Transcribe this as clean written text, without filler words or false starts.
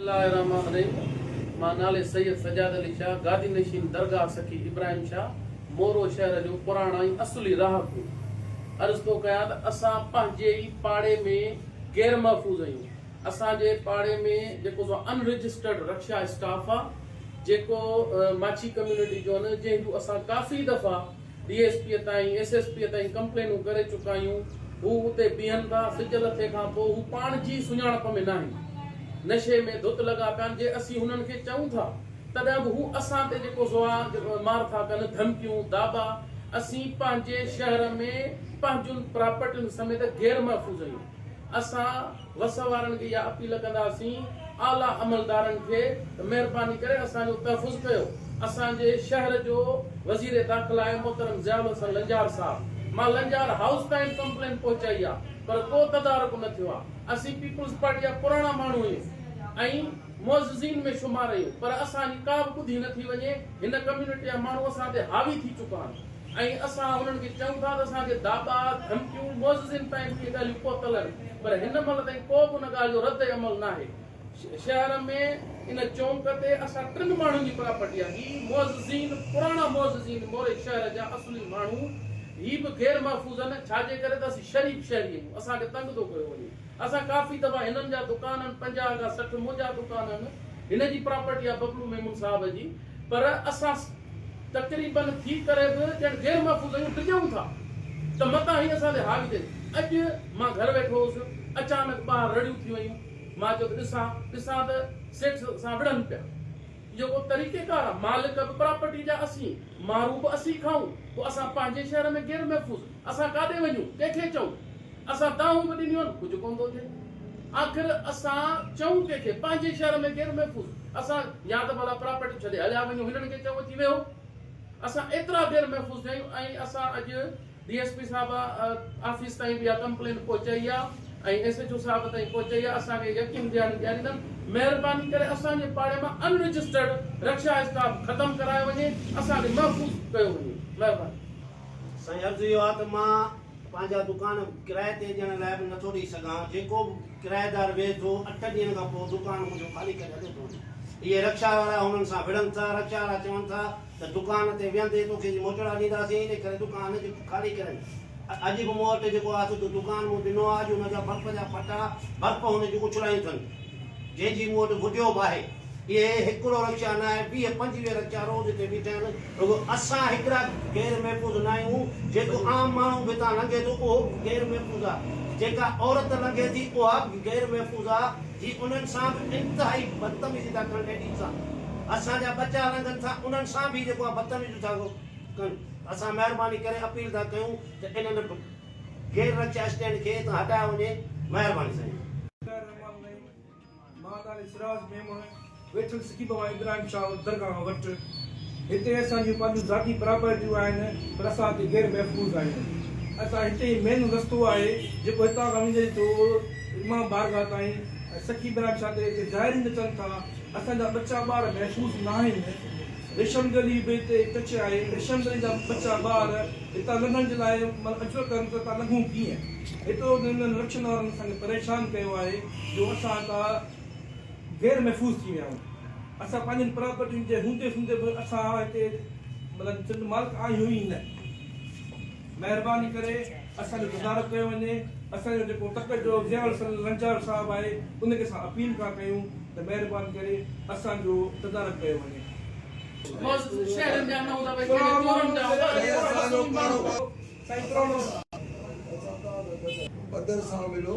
الله الرحمٰن الرحيم مان نالي سيد سجاد علي شاهه گادي نشين درگاهه سخي ابراهيم شاهه مورو شهر جو پراڻا ۽ اصلي رهاڪو عرض ٿو ڪيان ته اسان پنهنجي ئي پاڙي ۾ غير محفوظ آهيون اسان جي پاڙي ۾ جيڪو سو ان رجسٽرڊ رڪشا اسٽاف آ جيڪو ماڇي ڪميونٽي جو آهن جنهن جون اسان ڪافي دفعا ڊي ايس پيء تائين، ايس ايس پيء تائين ڪمپلينون ڪري چڪا آهيون، هو اتي بيهن ٿا، سج لٿي کان پوء هو پاڻ جي سڃاڻپ ۾ ناهن، نشي ۾ ڌت لڳا پيا آهن، جي اسين هنن کي چئون ٿا تڏهن به هو اسان تي جيڪو سو آ مار ٿا ڪن، ڌمڪيون، داٻا، اسين پنهنجي شهر ۾ پنهنجن پراپرٽين سميت غير محفوظ آهيون، اسان وس وارن کي اها اپيل ڪنداسين اعليٰ عملدارن کي ته مهرباني ڪري اسان جو تحفظ ڪيو. اسان جي شهر جو وزير داخلا آهي محترم ضياء الحسن لنجار صاحب. مان لنجار هائوس تائين به ڪمپلين پهچائي آهي پر ڪو تدارڪ نه ٿيو آهي. اسين پيپلز پارٽي جا پراڻا ماڻهو آهيون ۽ معززين ۾ شمار آهيون پر اسان جي ڪا به ٻڌي نه ٿي وڃي. هن ڪميونٽي جا ماڻهو اسان تي حاوي ٿي چڪا آهن. ۽ اسان انهن کي چئون ٿا ته اسان کي داٻا، ڌمڪيون، معززين تائين به اهي ڳالهيون پهتل آهن پر هن مهل تائين ڪو به ان ڳالهه جو رد عمل ناهي. شهر ۾ ان چونڪ تي اسان ٽن ماڻهن جي پراپرٽي آهي. هي معززين، پراڻا معززين موري شهر جا اصلي ماڻهو هي به غير محفوظ آهن ڇا جي ڪري ته اسين شريف شهري آهيون اسان کي تنگ ٿو ڪيو وڃي. اسان ڪافي دفعا هنن جا دڪان آهن 50 کان 60 منهنجا دڪان آهن هن جي پراپرٽي آهي ببلو ميمڻ صاحب جي پر اسان تقريبن ٿي ڪري به ڄڻ غير محفوظ آهيون، ڊڄون ٿا ته متان هي اسان تي حاوي ٿئي. اڄ مان گهر ويٺو هوس، اچانڪ ٻاهر رڙيون ٿي ويون. مان چيو ته ڏسان، ڏسان ته سيٺ سان وڙهن پيا. اهو ڪو طريقيڪار آهي؟ مالڪ به پراپرٽي جا اسين، مارون به اسين کائون، پوء اسان پنهنجي شهر ۾ غير محفوظ، اسان ڪاڏي وڃون، ڪنهن کي چئون؟ اسان دانهون به ڏنيون آهن، ڪجهه ڪونه ٿو ٿئي. آخر اسان چئون ڪنهن کي؟ پنهنجي شهر ۾ غير محفوظ اسان يا ته ڀلا پراپرٽيون ڇڏي هليا وڃون هنن کي چئون اچي ويهو. اسان ايترا غير محفوظ ٿيا آهيون ۽ اسان اڄ ڊي ايس پي صاحب آفيس تائين به اها ڪمپلين پهچائي آهي ۽ ايس ايڇ او صاحب تائين پهچائي آهي اسان کي يقين ڏياريندن مهرباني ڪري اسان جي پاڙي مان ان رجسٽرڊ رڪشا اسٽاپ ختم ڪرايو وڃي اسان کي محفوظ ڪيو وڃي مهرباني. سائين عرض اهو آهي ته مان پنهنجا دڪان ڪرائي تي ڏيڻ لاء به نٿو ڏئي سگهان، جيڪو به ڪرائيدار ويهي ٿو، اٺ ڏينهن کان پوء دڪان منهنجو خالي ڪري هليو ٿو وڃي. اهي رڪشا وارا هنن سان وڙهن ٿا، رڪشا وارا چون ٿا ته دڪان تي ويهندي توکي جي موچڙا ڏينداسين، ان ڪري دڪان خالي ڪرين. اڄ به مون وٽ جيڪو آهي سو دڪان مون ڏنو آهي، اڄ ان جا برف جا ڦٽا برف هن جون اڇلايون اٿن، جنهن جي مون وٽ وڊيو به آهي. اهي هڪڙو رڪشا نه آهي، 20 25 رڪشا روز هتي بيٺا آهن، رڳو اسان هڪڙا غير محفوظ نه آهيون، جيڪو عام ماڻهو به هتان لنگهي ٿو اهو به غير محفوظ آهي، جيڪا عورت لنگهي ٿي اها به غير محفوظ آهي، هي انهن سان به انتهائي بدتميزي ٿا ڪن ليڊيز سان، اسان جا ٻچا لنگهن ٿا انهن سان به جيڪو آهي بدتميزيون ٿا ڪن، اسان مهرباني ڪري اپيل ٿا ڪيون ته انهن غير رڪشا اسٽينڊ کي هتان هٽايو وڃي، مهرباني سائين. مان نالي سراج ميمڻ ويٺل سکي بابا ابراهيم شاهه درگاهه وٽ هتي اسان جون پنهنجون ذاتي پراپرٽيون آهن پر اسان هتي غير محفوظ آهيون اسان هتي هي مين رستو آهي جيڪو هتان کان ويندي ٿو امام بارگاهه تائين ۽ سکي ابراهيم شاهه تي هتي زائرين اچن ٿا اسان جا ٻچا ٻار محفوظ ناهن ريشم گلي به هتي ٽچ آهي ريشم گلي جا ٻچا ٻار هتان لنگهڻ جي لاء معنيٰ اجرو ڪن ته هتان لنگهون ڪيئن هيترو ته هنن رڪشن وارن اسان کي پريشان ڪيو آهي جو اسان هتان غير محفوظ ٿي ويا آهيون اسان پنهنجين پراپرٽين جي هوندي سوندي به اسان هتي مطلب سنڌ مالڪ آهيون ئي نه مهرباني ڪري اسان جو تدارڪ ڪيو وڃي اسان جو جيڪو تڪ جو ضياء الحسن لنجار صاحب آهي ان کي اسان اپيل ٿا ڪيون ته مهرباني ڪري اسان جو تدارڪ ڪيو وڃي. سائين پراڻو. بدر سان ملو.